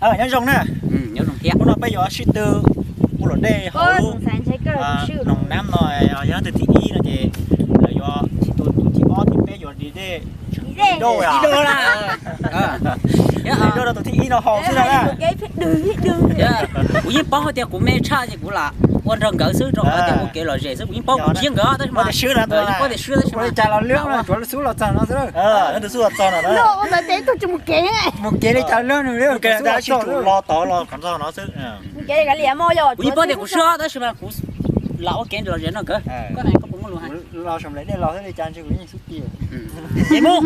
Nyob zoo na. Hnub no peb yuav sib tw ua luam dej hauv lub Noo Nab no, yog leej twg thib ib no ces lawv yuav, tus thib ob thib peb yuav di dej, di dej rau tus thib ib no haus xwb no na. Kuv yeej paub hais tias kuv me tshaj ces kuv lam ua nrog nkawd xwb, rau qhov tias ua kev lom zem xwb. Kuv yeej paub kuv ntshiab nkawd tab sis mas kuv yeej tsis lam ua li cas los lwj, tsuav xub los txog no xwb. Mus kev li cas lwj nws li, los tod los txog no xwb. Kuv yeej paub tias kuv swb tab sis mas kuv lam ua kev lom zem no nkawd. Koj na, koj puas muaj lus hais? Los saum nplaim dej los xwb li cas ntshe kuv yeej xub ti. Mus,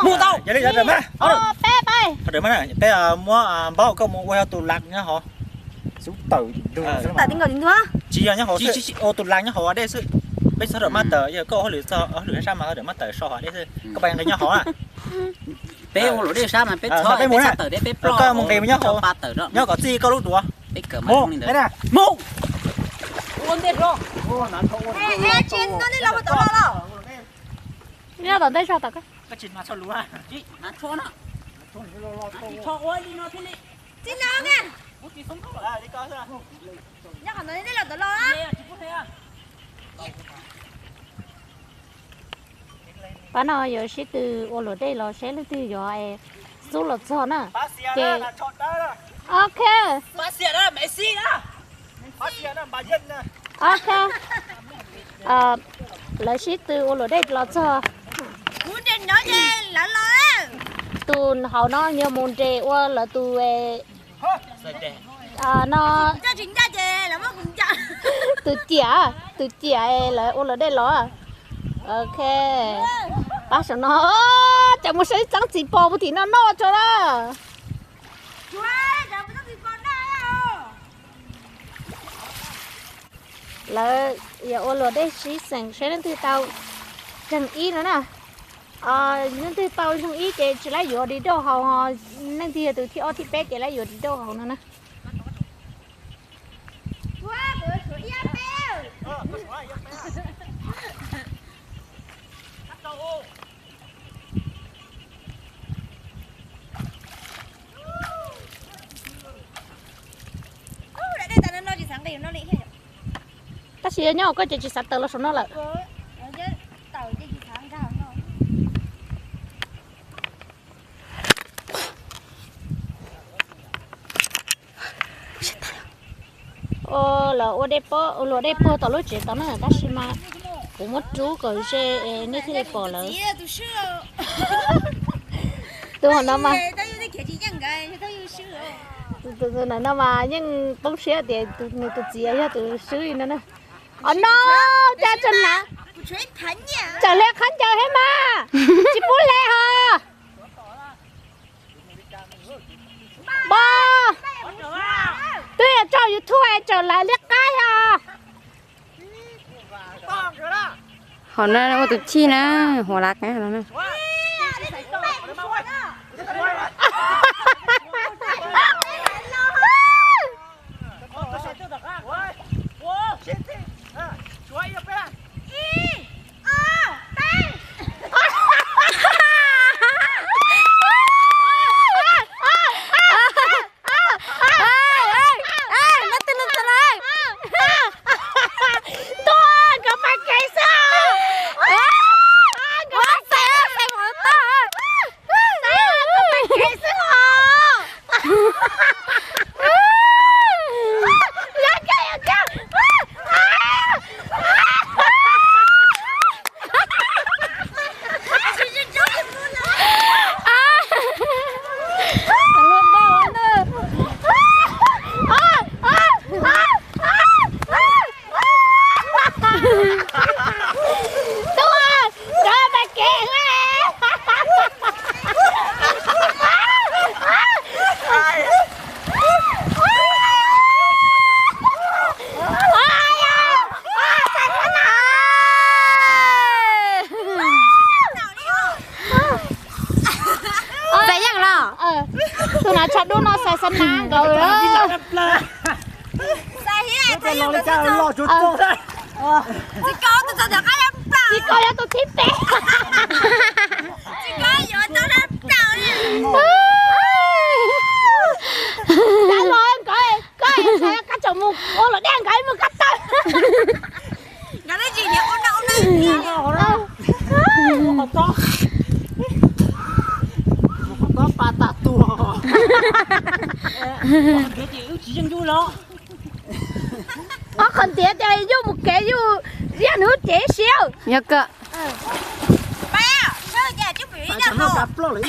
mus tau. Yog li, peb, peb muab npaub koj mus ua tus lav nyob hauv. Xub tawm ntug, tsis yog nyob hauv, ua tus lav nyob hauv dej xwb. Peb txhob rawm maj tawm, yog koj ua hauj lwm txog hauj lwm sab mas tawm maj tawm so hauv dej xwb. Koj pais nqis nyob hauv na. Peb ua luam dej sab mas peb txhob, peb txhob tawm deb, peb ploj, koj mus nqis mus nyob hauv, nyob kom txij koj lub duav. Peb kawm mas zoo li ntawd. Mus. Ua ntej rau. Tsis noj dej los tom no los? Noj tom ntej tso tom koj. Koj tsis hnav tsho lus, hnav tsho na. Tsis tsho ua li no thiaj li. Tsis no na. Nyob qhov no dej los tom no. Pab no yuav sib tw ua luam dej los seb leej twg yuav xub los txog na. Ces ok. Ok. Lawv sib tw ua luam dej los txog. Tus hauv no yog mus nres ua lawv tus no. Tus ciam, tus ciam lawv ua luam dej los. Ok. Pab saum no, cas mus saib txeeb txiv pos puag tim no noj tso na. Lawv yuav ua luam dej sib xeem seb leej twg tau zeeg ib no na. Leej twg tau zeeg ib ces tsis laib yuav di doj haus, leej twg yog tus thib ob thib peb ces laib yuav di doj haus no na. Tab sis yog nyob hauv koj ces tsis xav tawm los saum no lawm. Ua, lawv ua dej, ua luam dej puag tom lub tsev tod na, tab sis mas kuv muab rub kom ze es nej thiaj li pom lawv. Tus hauv no mas, tus no mas yeej poob siab tias nws tus txiv yog tus swb li no na. Os no, cas tseem hnav, tseem hle khaub ncaws thiab mas, tsis pub hle hos. Npog, twb yog tso YouTube tseem lawv liab qaib os. Hom no ua tus chij na, hua lav no. Ntuj, nkawd pais kev xwb os. Nkawd pais kev xwb os. Xav yeej los? Tus hnav tsho dub no xav xav na nkaus lawm. Txiv Kaus yog tus thib peb. Tob, tob pa tas tuag. Wb tsis yeej yus los. Ob qhov ntiav ces yus mus kev yus, yog nws cev siab. Yog kawg. Ob los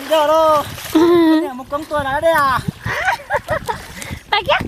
zes rau. Pais kiag,